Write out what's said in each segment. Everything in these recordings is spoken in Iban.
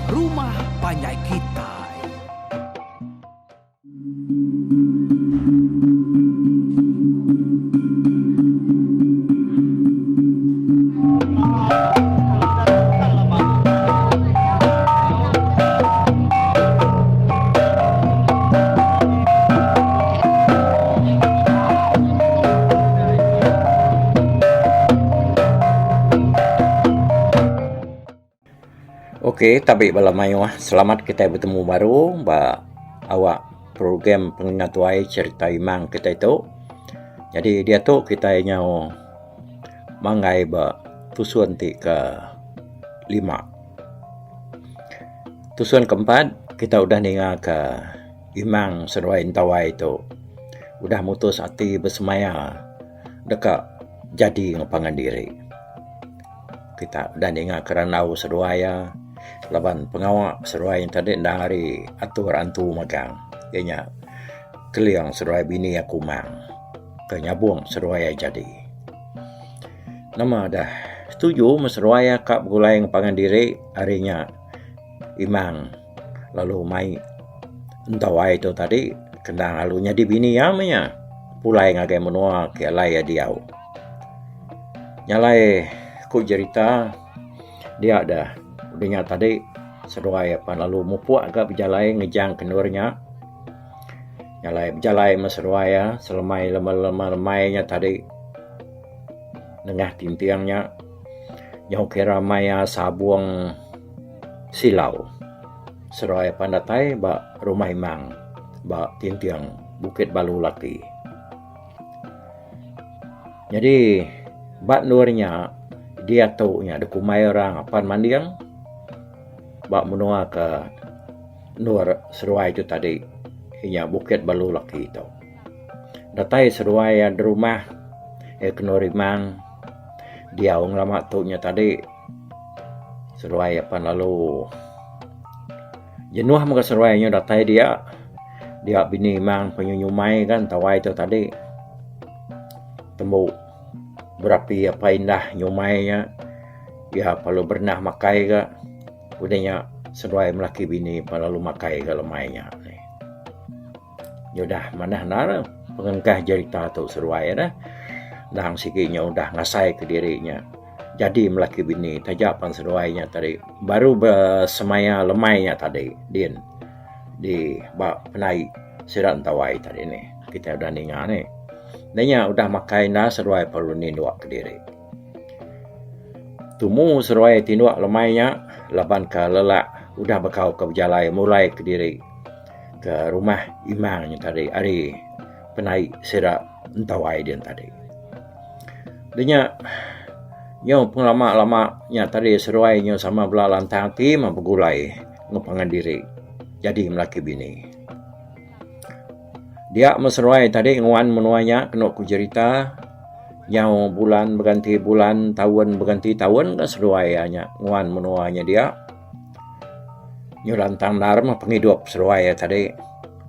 Rumah Panjai Kitai. Ok tabi bala mayuh selamat kitai betemu baru ba awak program pengingat tuai cerita imang kitai tu. Nyadi diatu kitai nyau manggai ba tusun ti ke lima. Tusun ke empat kita udah ninga ka Imang seduai Entawai tu udah mutus ati besemaya deka jadi enggau pangan diri. Kita udah ninga ka randau seduai iya laban pengawa seduai nya tadi endang ari atur antu magang iya nya Keling seduai bini iya Kumang ke nyabong seduai iya jadi. Nama dah setuju meh seduai iya ka begulai enggau pangan diri ari nya Imang lalu mai entawai tu tadi kena lalu nyadi bini iya meh nya pulai ngagai menua ke alai iya diau. Nya alai ku jerita dia da udah nya tadi seduai apan lalu mupuk ga bejalai ngejang ke endur nya. Nya alai bejalai meh seduai iya selemai lemai lemai nya tadi nengah tinting nya nyau kira maya sabung silau. Seduai apan datai ba rumah imang ba tinting Bukit Balu Laki. Nyadi ba endur nya diatu nya dikumbai orang apan manding ba menua ke endur seduai tu tadi inya Bukit Balu Laki tu. Datai seduai iya derumah iya ke endur imang diau ngelama tu nya tadi seduai apan lalu jenuh mega seduai inya datai dia, dia bini imang penyu nyumai kan tawai tu tadi tembu berapi apai indah nyumai nya iya perlu berenah makai ga udah nya seduai melaki bini lalu makai ga lemai nya. Udah manah endar pengengkah jerita tu seduai dah. Endang sigi nya udah ngasai kediri nya jadi melaki bini taja pan seduai nya tadi baru besemaya lemai nya tadi din di ba penai sida entawai tadi nih. Kitai udah ninga nih. Nya nya udah makai enda seduai perlu ninduk kediri. Tumu seduai tinduk lemai nya laban ka lelak udah bekau ka bejalai mulai kediri. Ke rumah imang nya tadi ari penai sida entawai din tadi. Dah nya nyau pengelama lama nya tadi seduai nyau sama bela lantang ati meh begulai enggau pangan diri jadi melaki bini. Dia meh seduai tadi nguan menua nya kenu ku jerita nyau bulan beganti bulan taun beganti taun ka seduai iya nya nguan menua nya dia. Nyau lantang endar meh pengidup seduai iya tadi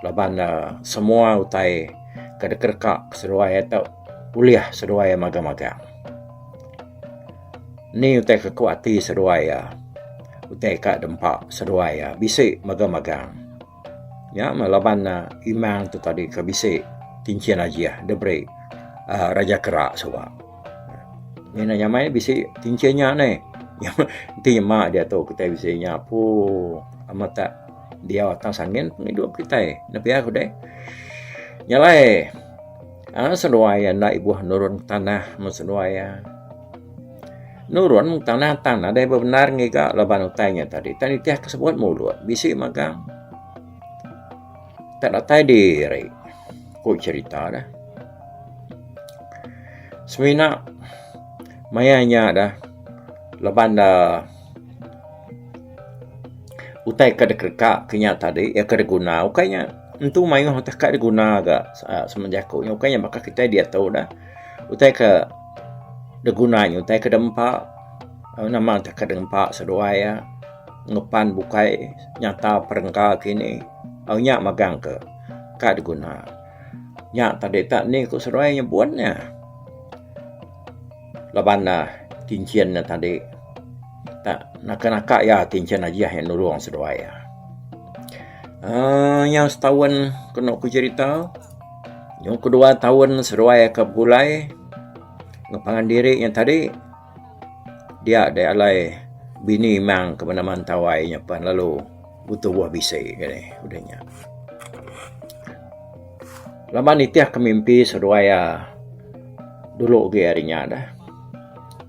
laban ne semua utai ke dikereka seduai iya tu ulih seduai iya magang-magang. Ni utai ke ku ati seduai iya utai ka dempa seduai iya bisi magang-magang. Nya meh laban ne imang tu tadi ke bisi tinchin ajih diberi uhh Raja Kera suba. Mina nyamai bisi tinchin nya neh. Enti nyema diatu kitai bisi nya pooh amat tak diau atas angin pengidup kitai ne pia ku deh. Nya alai aaa seduai enda ibuh nurun tanah meh seduai iya. Nurun tanah tang nadai bebendar ngiga laban utai nya tadi tang nitih ke sebut mulut bisi magang. Tak datai diri ku cherita deh. Semina maya nya dah laban ne utai ke dikereka ke nya tadi iya ke diguna ukai nya entu mayuh utai ka diguna ga sema jaku nya ukai nya baka kitai diatu dah utai ke diguna nya utai ke dempa nama utai ke dempa seduai iya ngepan bukai nyata perengka kini au nya magang ke ka diguna. Nya tadi tak ni ku seduai nyebut nya. Laban ne tinchin ne tadi. Tak naka-naka iya ti encen ajih iya nulung seduai iya. Aaa nyau setaun kenu ku cherita nyau kedua taun seduai ke begulai ngan pangan diri nya tadi dia deh alai bini mang ke benama Entawai nya pan lalu betubuh bisi ngagai udah nya. Laban nitih ke mimpi seduai iya dulu agi ari nya dah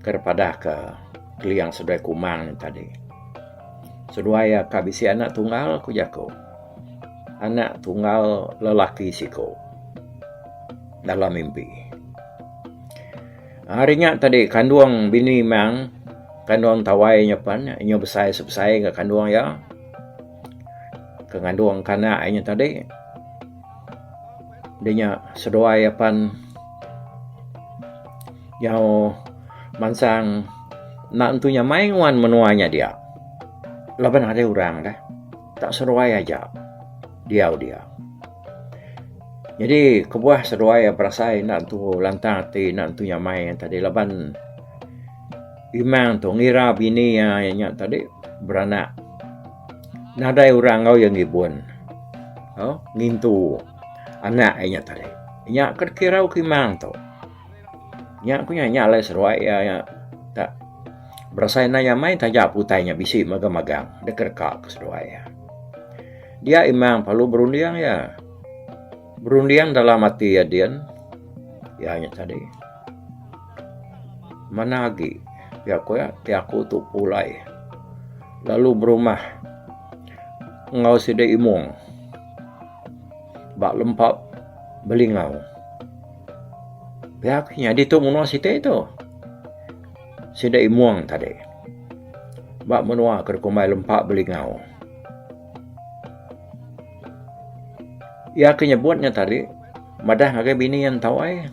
ke padah ke Keling seduai Kumang nya tadi. Seduai iya ka bisi anak tunggal ku jaku. Anak tunggal lelaki siku dalam mimpi. Ari nya tadi kandung bini mang kandung tawai nya pan inya besai sebesai ga kandung iya ke ngandung ka anak inya tadi. Di nya seduai iya pan nyau mansang enda entu nyamai nguan menua nya dia laban nadai orang deh tak seduai aja diau dia. Nyadi kebuah seduai iya berasai enda entu lantang ati enda entu nyamai tadi laban imang tu ngira bini iya nya tadi beranak nadai orang enggau iya ngibun au ngintu anak iya nya tadi. Nya ke dikirau ke imang tu. Nya ku nya alai seduai iya nya tak berasai enda nyamai taja pun utai nya bisi magang-magang deka deka ke seduai iya. Dia imang perlu berunding iya. Berunding dalam ati iya din, iya nya tadi. Manah agi pia ku iya ti aku tu pulai lalu berumah enggau sida imong ba lempa Belingau. Pia ku nyadi tu menua siti tu. Sida imong tadi ba menua ke dikumbai lempa Belingau. Iya ke nyebut nya tadi madah ngagai bini iya entau ai.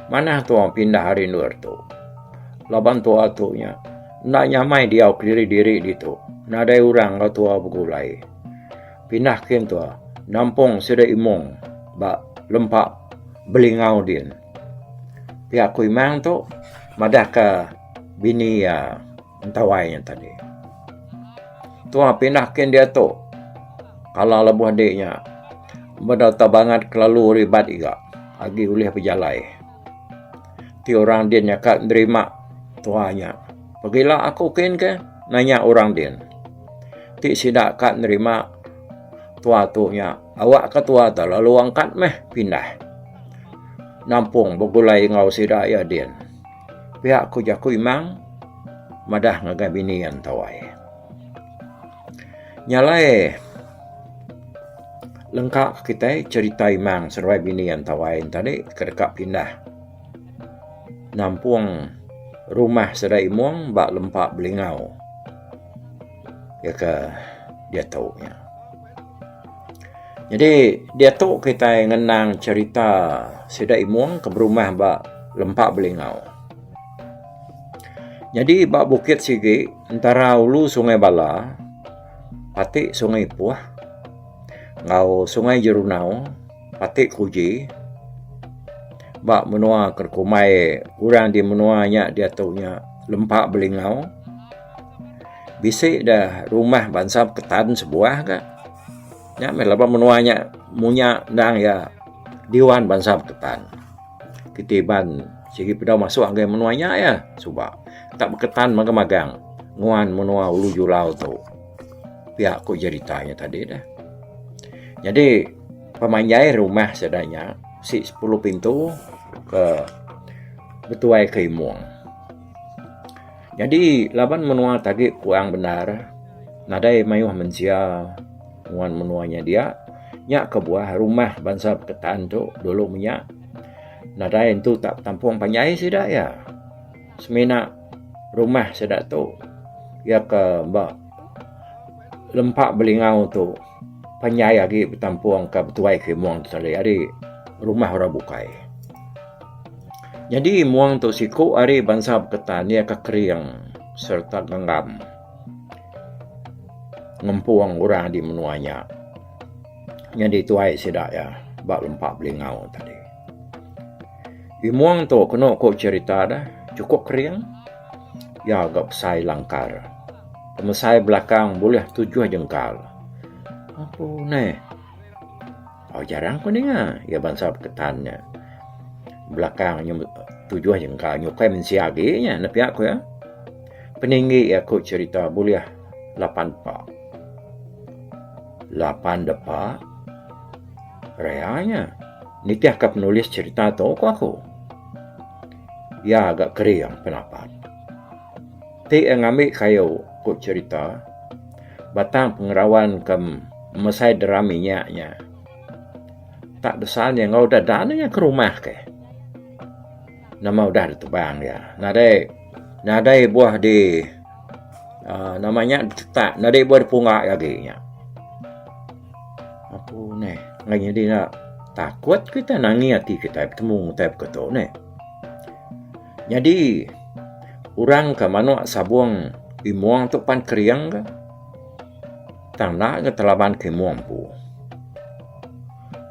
Manah tua pindah ari endur tu laban tua tu nya enda nyamai diau kediri diri ditu nadai orang enggau tua begulai. Pindah kin tua nampung sida imong ba lempa Belingau din. Pia ku imang tu madah ka bini iya entawai nya tadi. Tua pindah kin diatu kala lebuh adi nya meda tau bangat kelalu ribat ira agi ulih bejalai. Ti orang din nyaka nerima tua nya pegila aku kin ke nanya orang din. Ti sida ka nerima tua tu nya awak ka tua tu lalu angkat meh pindah nampung begulai enggau sida iya din. Pia ku jaku imang madah ngagai bini iya entawai. Nya alai lengka kitai cherita imang seduai bini iya entawai ne tadi ke deka pindah nampung rumah sida imong ba lempa Belingau iya ke diatu nya. Nyadi diatu kitai ngenang cherita sida imong ke berumah ba Lempa Belingau. Nyadi ba bukit sigi entara ulu Sungai Bala pati Sungai Ipuh enggau Sungai Jerunau pati Kuji ba menua ke kumbai orang di menua nya diatu nya Lempa Belingau bisi da rumah bansa Beketan sebuah ga. Nya meh laban menua nya munya endang iya diwan bansa Beketan. Kiti Iban sigi peda masuk ngagai menua nya iya suba. Tak Beketan magang-magang nguan menua Ulu Julau tu. Pia ku jerita nya tadi deh. Nyadi pemanjai rumah sida nya si sepuluh pintu ke betuai ke Imong. Nyadi laban menua ti agi puang bendar nadai mayuh mensia nguan menua nya dia nya kebuah rumah bansa Beketan tu dulu menya nadai entu tak betampung panjai sida iya. Semina rumah sida tu iya ke ba lempa Belingau tu panjai agi betampung ka betuai ke Imong tu tadi ari rumah orang bukai. Nyadi mung tu siku ari bansa Beketan iya ke kering sereta genggam ngempung orang di menua nya. Nyadi tuai sida iya ba Lempa Belingau tadi. Imung tu kenu ku cherita ne chukup kering. Iya ga besai langkar. Pemesai belakang bulih tujuh jengkal. Apu neh. Oh jarang ku ninga iya bansa beketan nya. Belakang nya tujuh jengkal nyukai mensia agi nya ne pia ku iya. Peninggi iya ku cherita bulih lapan pa. Lapan depa raya nya nitihka penulis cherita tu ku aku. Iya ga kering penapat. Ti iya ngambi kayu ku cherita batang pengerawan ke mesai deram minyak nya tak desan iya enggau dadan iya ke rumah ke. Nama udah ditebang iya nadai nadai buah di uhh nama nya ditetak nadai buah dipunga agi nya. Apu neh ngagai nyadi ne takut kitai nangi ati kitai betemu utai baka tu neh. Nyadi orang ke manok sabong imong tu pan kering ka tang enda ga telaban ke imong empu.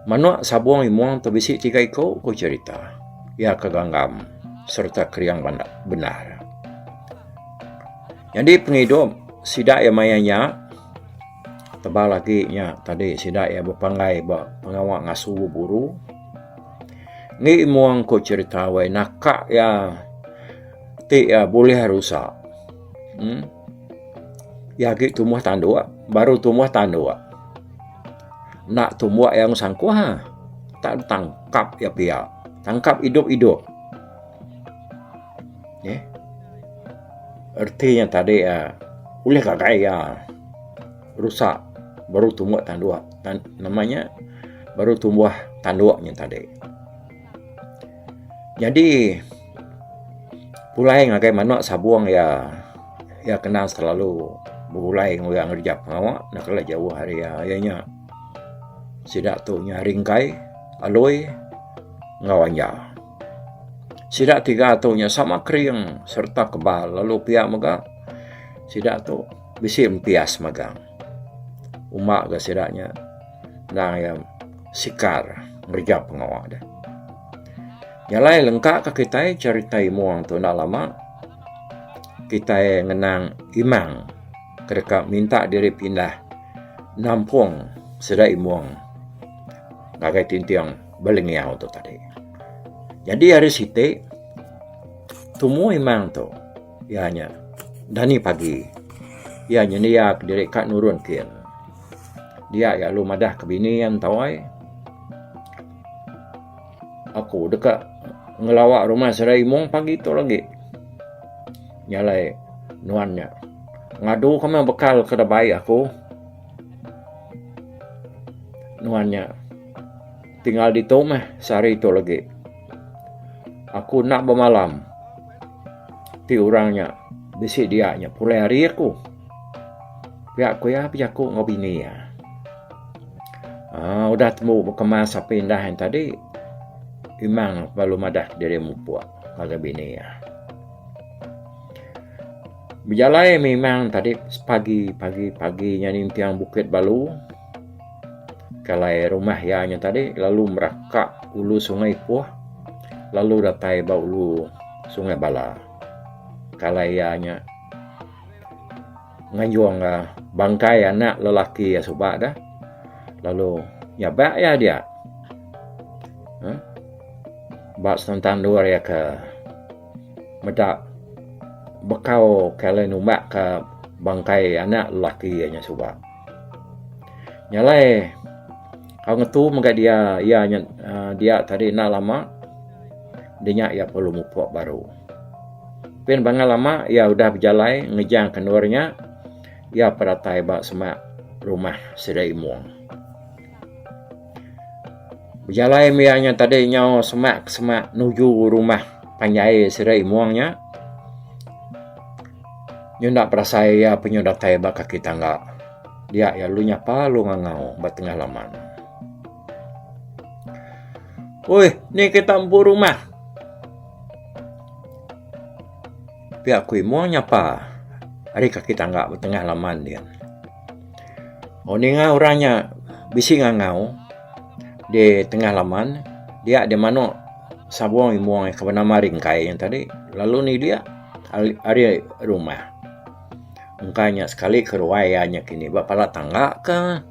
Manok sabong imong tu bisi tiga iku ku cherita iya ke ganggam sereta kering bendar. Nyadi pengidup sida iya maya nya tebal agi nya tadi sida iya bepanggai ba pengawa ngasu beburu. Ngi mung ku cherita wai naka iya ti iya bulih rusa uhh iya agi tumbuh tanduk baru tumbuh tanduk enda tumbuh iya mung sangkuh ah tak tangkap iya pia tangkap idup idup neh reti nya tadi ah ulih gagai iya. Rusa baru tumbuh tanduk nama nya baru tumbuh tanduk nya tadi. Nyadi pulai ngagai manok sabung iya iya kena selalu begulai enggau iya ngereja pengawa enda kala jauh ari iya iya nya sida tu nya ringkai aloi enggau anja. Sida tiga tu nya sama kering sereta kebal lalu pia mega sida tu bisi empias magang. Uma ga sida nya endang iya sikar ngereja pengawa deh. Nya alai lengka ka kitai cherita imong tu enda lama kitai ngenang imang ke deka minta diri pindah nampung sida imong ngagai tinting Belengiau tu tadi. Nyadi hari siti tumu imang tu. Iya nya dani pagi iya nyendia kediri ka nurun kin. Dia iya lalu madah ke bini iya entawai aku deka ngelawa rumah sida imong pagi tu lagi. Nya alai nuan nya ngadu ka meh bekal ke da bai aku. Nuan nya tinggal ditu meh sehari tu lagi. Aku enda bemalam. Ti orang nya bisi dia nya pulai hari aku. Pia ku iya bejaku enggau bini iya. Aaa udah tembu bekemas api indah yen tadi Imang lalu madah diri mupuk ngagai bini iya. Bejalai mih Imang tadi sepagi pagi pagi nya ninting Bukit Balu ke alai rumah iya nya tadi lalu meraka ulu Sungai Ipoh lalu datai ba ulu Sungai Bala. Ke alai iya nya nganjung bangkai anak lelaki iya suba deh lalu nyabak iya dia uhh ba senentang endur iya ke meda bekau ke alai numbak ka bangkai anak lelaki iya nya suba. Nya alai au ngetu mega dia iya nya uhh dia tadi enda lama dinya iya perlu mupok baru. Pin bangat lama iya udah bejalai ngejang ke endur nya iya pedatai ba semak rumah sida imong. Bejalai mih iya nya tadi nyau semak semak nuju rumah panjai sida imong nya nyunda berasai iya penyu datai ba kaki tangga dia iya lalu nyapa lalu ngangau ba tengah laman. Oi ni kita empu rumah. Pia ku Imong nyapa ari kaki tangga ba tengah laman din. Oh ninga orang nya bisi ngangau di tengah laman dia di manok sabong Imong ke benama Ringkai nya tadi lalu nilik. ari rumah. Engka nya sekali ke ruai iya nya kini ba pala tangga ka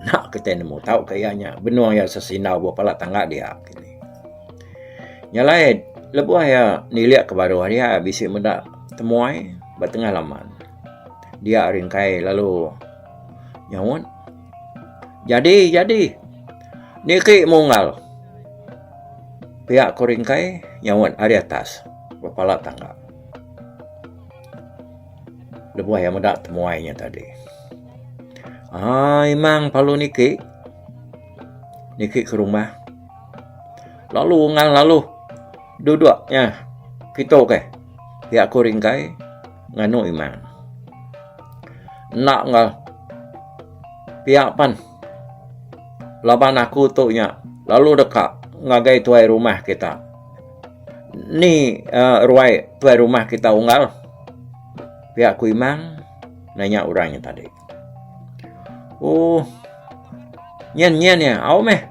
enda kitai nemu tau ka iya nya benung iya sesindau ba pala tangga dia kini. Nya alai lebuh iya nilik ke baruh dia bisi meda temuai ba tengah laman. Dia ringkai lalu nyaut jadi jadi niki munggal pia ku ringkai nyaut ari atas ba pala tangga. Lebuh iya meda temuai nya tadi. Aaa imang perlu niki. Niki ke rumah. Lalu ngan lalu duduk nya kitu keh pia ku Ringkai nganu imang. Enda enggau pia pan laban aku tu nya lalu deka ngagai tuai rumah kita. Ni uhh ruai tuai rumah kita unggal? Pia ku Imang nanya orang nya tadi. Ooh nyin nyin iya au meh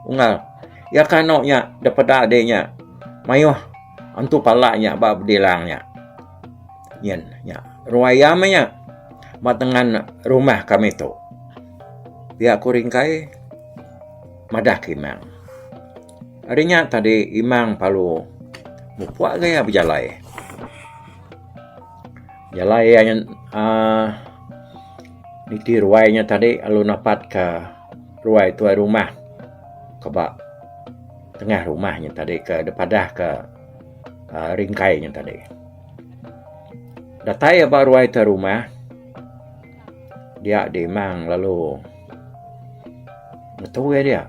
unggal. Iya ke anu nya da peda dek nya mayuh antu pala nya ba bedilang nya. Nyin nya ruai iya meh nya ba tengan rumah kami tu. Pia ku Ringkai madah ke Imang. Ari nya tadi Imang parlu mupuk ga iya bejalai. Jalai iya uhh niti ruai nya tadi lalu napat ka ruai tuai rumah ke ba tengah rumah nya tadi ke dipadah ka uhh ringkai nya tadi. Datai iya ba ruai tuai rumah dia deh Imang lalu ngetu iya dia.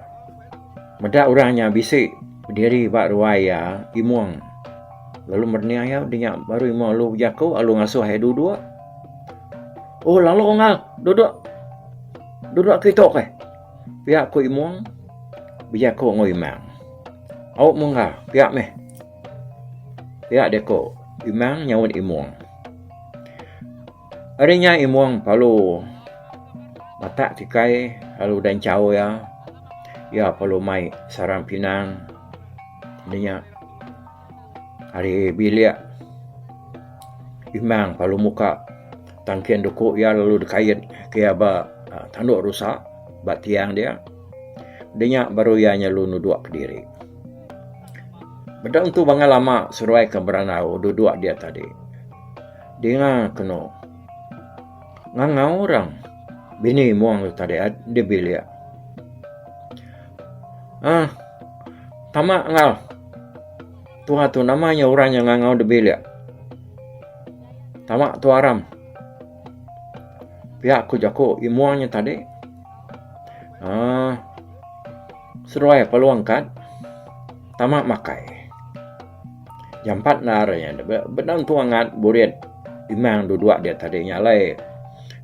Meda orang nya bisi bediri ba ruai iya Imong lalu merening iya udah nya baru Imong lalu bejaku lalu ngasuh iya duduk. Oh lalu ngal duduk duduk kitu keh pia ku Imong bejaku enggau Imang. Au mungga pia meh pia deh ku Imang nyaut Imong. Ari nya Imong perlu matak tikai lalu udah enchau iya, iya perlu mai sarang pinang enda nya ari bilik Imang perlu muka tangkin duku iya lalu dikait ke iya ba tandu rusa ba tiang dia. Udah nya baru iya nyelu nudok kediri. Meda entu bangai lama seruai ke berandau duduk dia tadi. Dinga kenu. Ngangau orang bini mung tu tadi di bilik. Aaa tama enggau tuha tu nama nya orang nya ngangau di bilik. Tama tu aram. Pia ku jaku imung nya tadi. Aaa seduai perlu angkat tama makai. Jampat endar iya bedau entu angat burit imang duduk dia tadi nya alai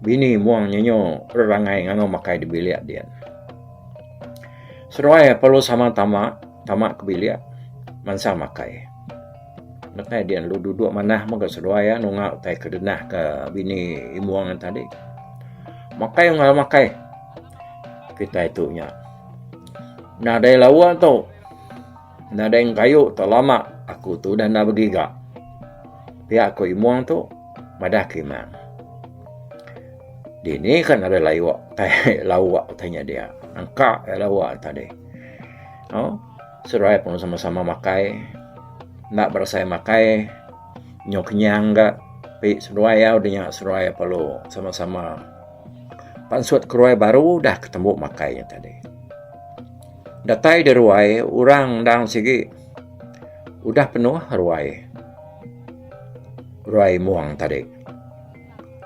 bini mung nyenyu rerangai nganu makai di bilik din. Seduai perlu sama tama, tama ke bilik mansang makai. Makai din lalu duduk manah mega seduai iya nunga utai ke denah ke bini imung ne tadi. Makai enggau makai kitai tu nya. Nadai lawa tu. Nadai engkayu tau lama aku tu udah enda begiga. Pia ku Imong tu madah ke Imang. Dini ka nadai layuk tai lauk tai nya dia. Nangka iya lauk tadi. Au seruai pun sama-sama makai enda berasai makai nyau kenyang ga pi seduai iya udah nya seduai perlu sama-sama pansut keruai baru udah ke tembu makai nya tadi. Datai da ruai orang endang sigi udah penuh ruai. Ruai mung tadi.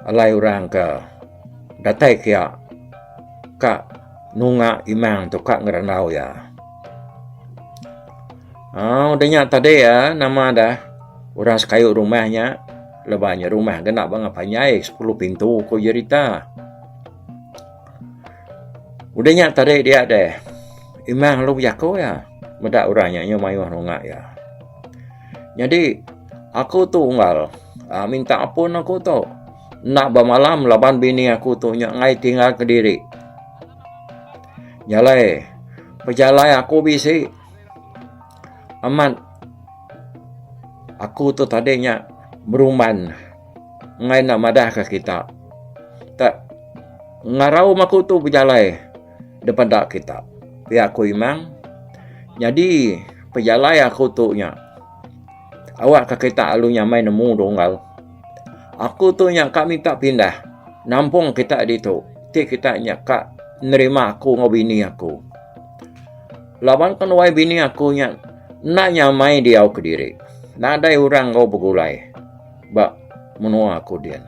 Alai orang ke datai kiya ka nunga imang tu ka ngerandau iya. Aaa udah nya tadi iya nama dah orang sekayu rumah nya lebuh nya rumah genda banga panjai sepuluh pintu ku jerita. Udah nya tadi dia deh imang lalu bejaku iya meda orang nya nyau mayuh nunga iya. Nyadi aku tu unggal aaa minta apun aku tu enda bemalam laban bini aku tu nya enggai tinggal kediri. Nya alai pejalai aku bisi amat aku tu tadi nya. Berumban enggai enda madahka kita. Tak ngarau aku tu bejalai daripada kita. Pia ku Imang. Nyadi pejalai aku tu nya awakka kita lalu nyamai nemu dunggal. Aku tu nya ka minta pindah nampung kita ditu ti kita nya ka nerima aku enggau bini aku. Laban kenuai bini aku nya enda nyamai diau kediri. Nadai orang enggau begulai ba menua aku din.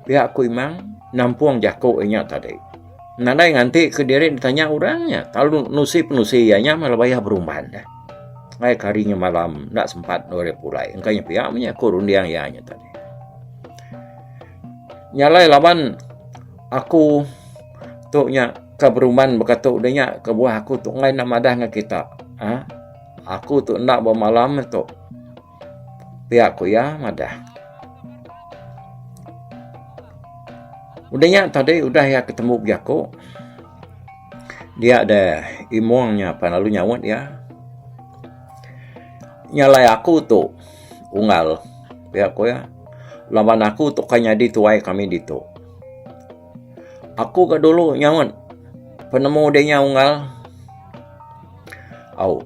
Pia ku Imang nampung jaku inya tadi. Nadai nganti kediri ditanya orang nya lalu nusi penusi iya nya meh bayah berumban deh. Ai ke hari nya malam enda sempat endur iya pulai. Engka nya pia meh nya ku runding iya nya tadi. Nya alai laban aku tu nya ke berumban baka tu deh nya kebuah aku tu enggai enda madah ngan kita uhh aku tu enda bemalam tu. Pia ku iya madah. Udah nya tadi udah iya ke tembu bejaku dia deh imong nya pan lalu nyaut iya. Nya alai aku tu unggal pia ku iya laban aku tu kai nyadi tuai kami ditu. Aku ke dulu nyaut penemu deh nya unggal. Au.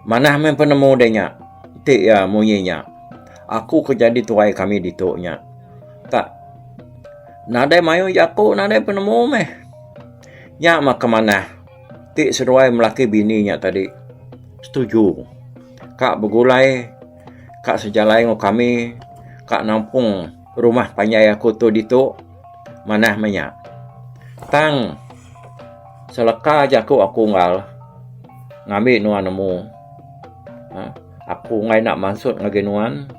Manah meh penemu deh nya ti iya munyi nya. Aku ke jadi tuai kami ditu nya. Tak nadai mayuh jaku nadai penemu meh. Nya mah ke manah ti seduai melaki bini nya tadi setuju ka begulai ka sejalai enggau kami ka nampung rumah panjai aku tu ditu manah meh nya. Tang Seleka jaku aku unggal ngambi nuan nemu uhh aku enggai enda mansut ngagai nuan.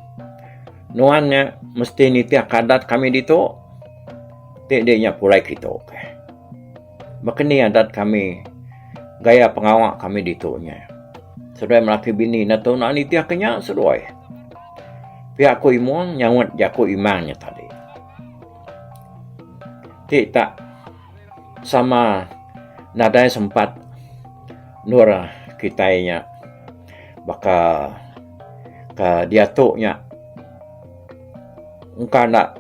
Nuan nya mesti nitih ka adat kami ditu ti indi nya pulai kitu. Baka ni adat kami gaya pengawa kami ditu nya. Seduai melaki bini ne tu enda nitih ka nya seduai. Pia ku Imong nyaut jaku Imang nya tadi. Ti tak sama nadai sempat endur kitai nya baka ka diatu nya engka enda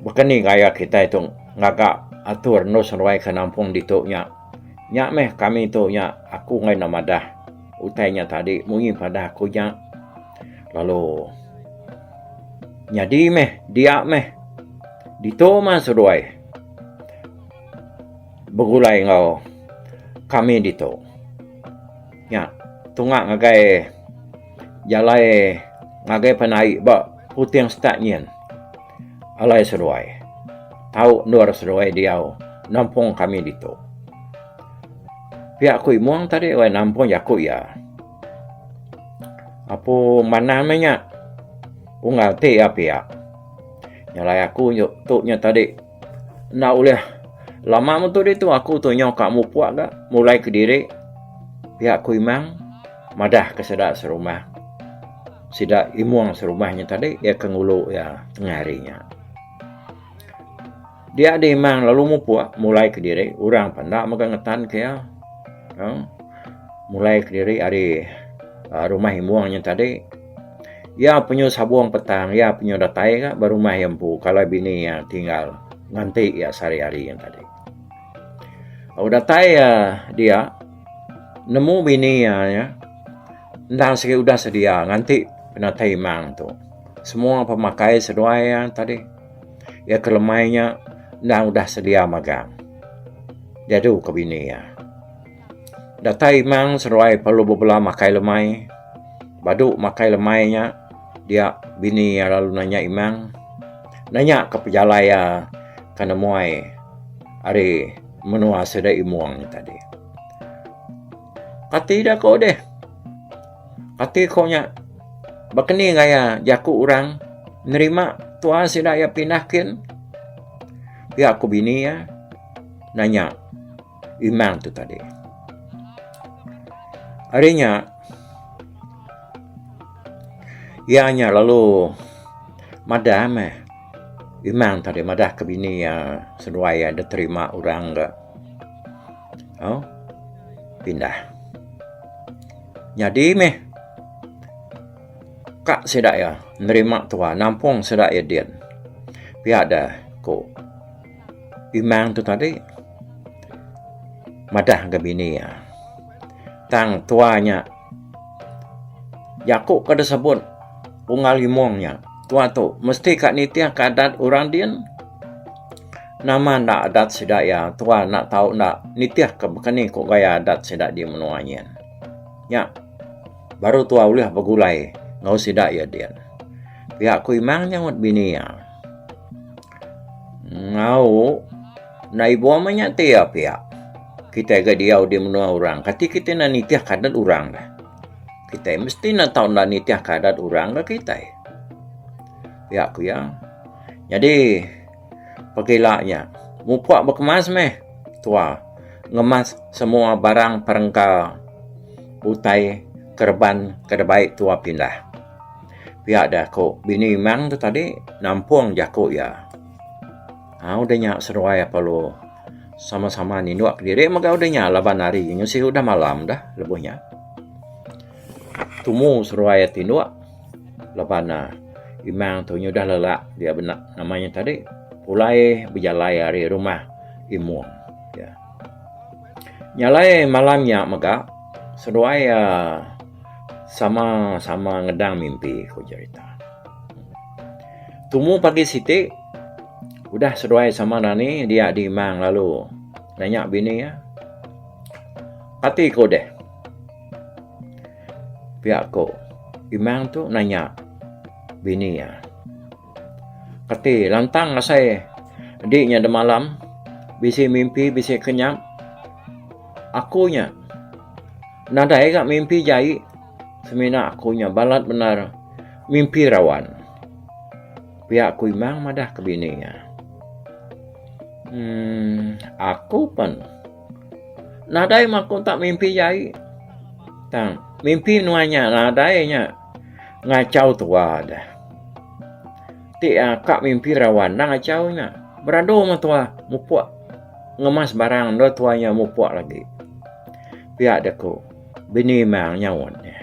baka ni gaya kitai tu ngaga atur endur seruai ke nampung ditu nya. Nya meh kami tu nya aku enggai enda madah utai nya tadi munyi padah aku nya lalu nyadi meh dia meh. Ditu mah seduai begulai enggau kami ditu. Nya tunga ngagai jalai ngagai penai ba puting setak nyin alai seduai tau endur seduai diau nampung kami ditu. Pia ku Imong tadi weh nampung jaku iya. Apu manah meh nya unggal ti iya pia. Nyalai aku tu nya tadi enda ulih lama metu ditu aku tu nyau ka mupuk ga mulai kediri pia ku Imang madah ke sida serumah. Sida Imong serumah nya tadi iya ke ngulu iya tengah hari nya. Dia deh Imang lalu mupuk mulai kediri orang pa enda mega ngetan ke iya uhh mulai kediri ari rumah Imong nya tadi. Iya penyu sabung petang, iya penyu datai ga ba rumah iya empu kalai bini iya tinggal nganti iya sehari-hari nya tadi. Au datai iya dia nemu bini iya nya endang sigi udah sedia nganti penatai imang tu. Semua pemakai seduai iya tadi iya ke lemai nya endang udah sedia magang diadu ke bini iya. Datai imang seduai perlu bebela makai lemai. Badu makai lemai nya dia bini iya lalu nanya imang nanya ka pejalai iya ke nemuai ari menua sida imong nya tadi. Kati da ko deh. Kati ko nya baka ni gaya jaku orang nerima tua sida iya pindah kin. Pia ku bini iya nanya. Imang tu tadi. Ari nya, iya nya lalu madah meh Imang tadi madah ke bini iya seduai iya diterima orang ga au pindah. Nyadi meh. Ka sida iya nerima tua nampung sida iya din. Pia da ku Imang tu tadi madah ga bini iya. Tang tua nya jaku ke disebut Unggal Imong nya tua tu mesti ka nitih ka adat orang din. Nama enda adat sida iya tua enda tau enda nitih ka baka ni ku gaya adat sida di menua nyin. Nya. Baru tua ulih begulai enggau sida iya din. Pia ku Imang nyaut bini iya. Enggau enda ibuh meh nya ti iya pia. Kitai ga diau di menua orang kati kitai enda nitih ka adat orang deh. Kitai mesti enda tau enda nitih ka adat orang ga kitai. Pia ku iya. Nyadi pegila nya mupuk bekemas meh tua ngemas semua barang perengka. Utai kereban ke dibai tua pindah. Pia da ku bini Imang tu tadi nampung jaku iya. Au udah nya seduai perlu sama-sama ninduk kediri mega udah nya laban hari nyusi udah malam dah lebuh nya. Tumu seduai tinduk laban ne Imang tu nyudah lelak dia bena nama nya tadi pulai bejalai ari rumah Imong. Nya alai malam nya mega seduai iya sama sama ngedang mimpi ku jerita. Tumu pagi siti udah seduai sama nani dia di imang lalu nanya bini iya. Kati ku deh. Pia ku imang tu nanya bini iya. Kati lantang asai edi nya demalam bisi mimpi bisi kenyap aku nya nadai ga mimpi jai semina aku nya balat bendar mimpi rawan. Pia ku Imang madah ke bini iya. Emm aku pen nadai meh aku tak mimpi jai tang mimpi nuan nya nadai nya. Ngachau tua deh. Ti ka mimpi rawan enda ngachau nya. Beradu meh tua mupuk ngemas barang enda tua nya mupuk lagi. Pia deh ku bini mang nyaut nya.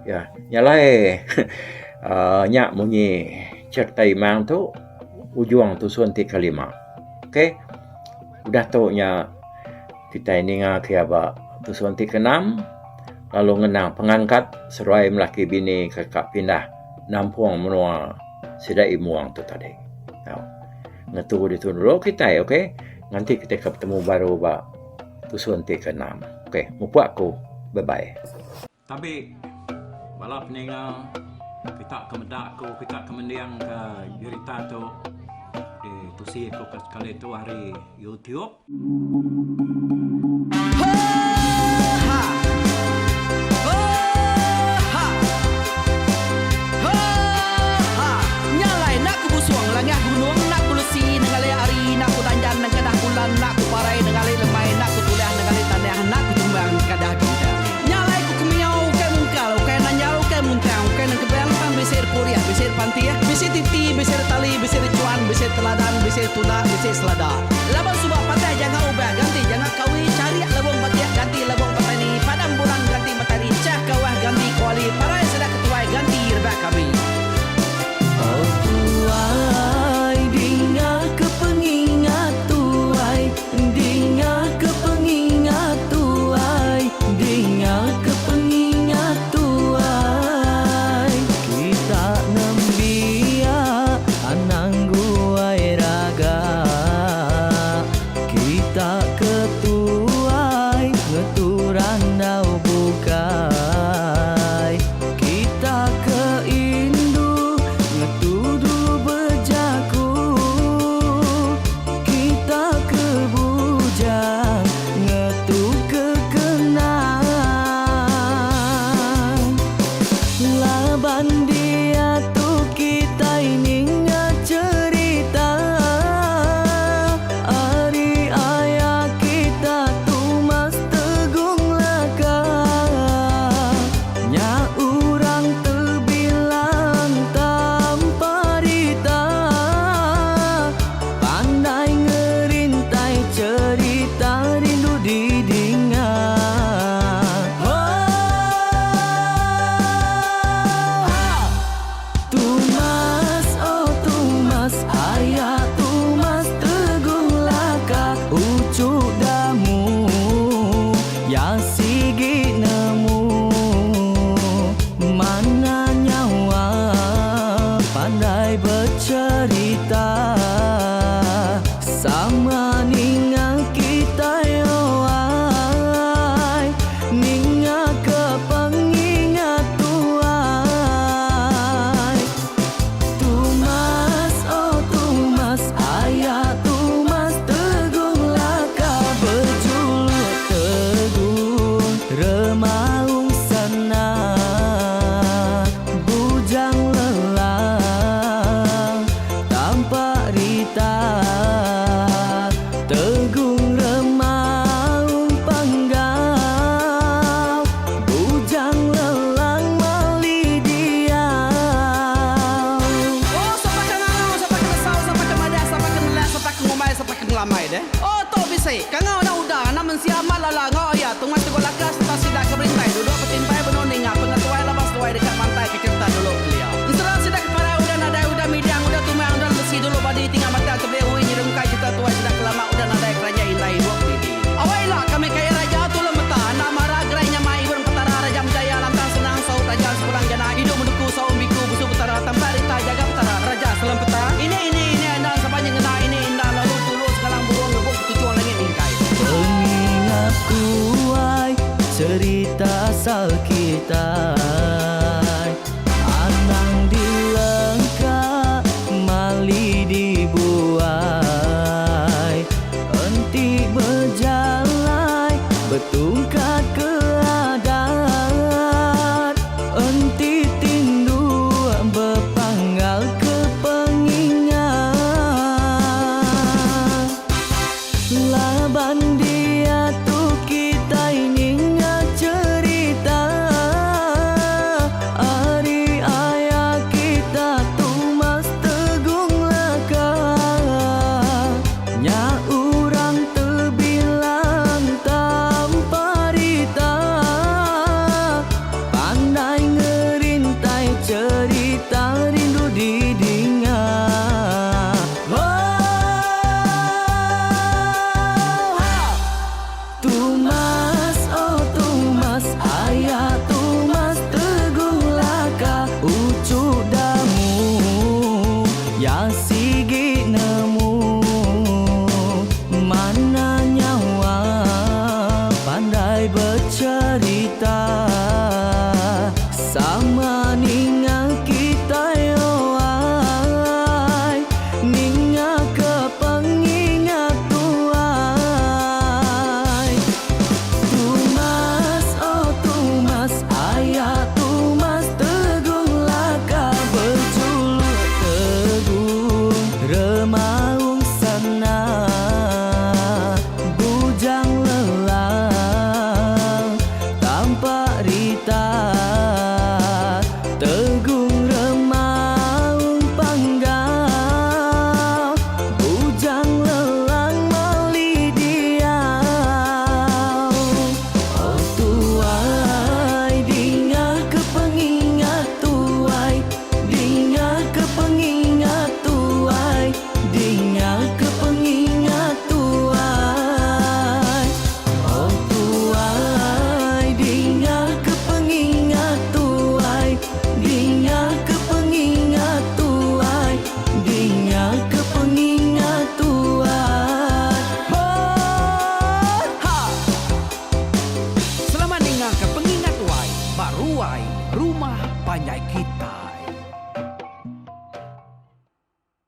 Ya nya alai uhh nya munyi cherita imang tu ujung tusun ti kelima. Okay udah tu nya kitai ninga ke iya ba tusun ti keenam. Lalu ngenang pengangkat seruai melaki bini ke ka pindah nampung menua sida Imong tu tadi. Tau. Ngetu ditu dulu kitai ok. Nganti kitai ke betemu baru ba tusun ti ke enam. Ok mupuk aku. Bye bye. Tabi bala peninga kita ke meda aku kita ke mending ke jerita tu ditusi aku ke sekali tu ari YouTube. Laban suba patah janga ubah ganti janga kawi charik lebung batik ganti lebung petani padam bulan ganti matari chah kawah ganti kuali parai sida ketuai ganti rebak kami. Oh tuai dinga ke pengingat tuai dinga ke pengingat tuai dinga ke pengingat tuai kita nembiak anang guai raga kita ke tuai ngetu randau bukai kita ke indu. kita.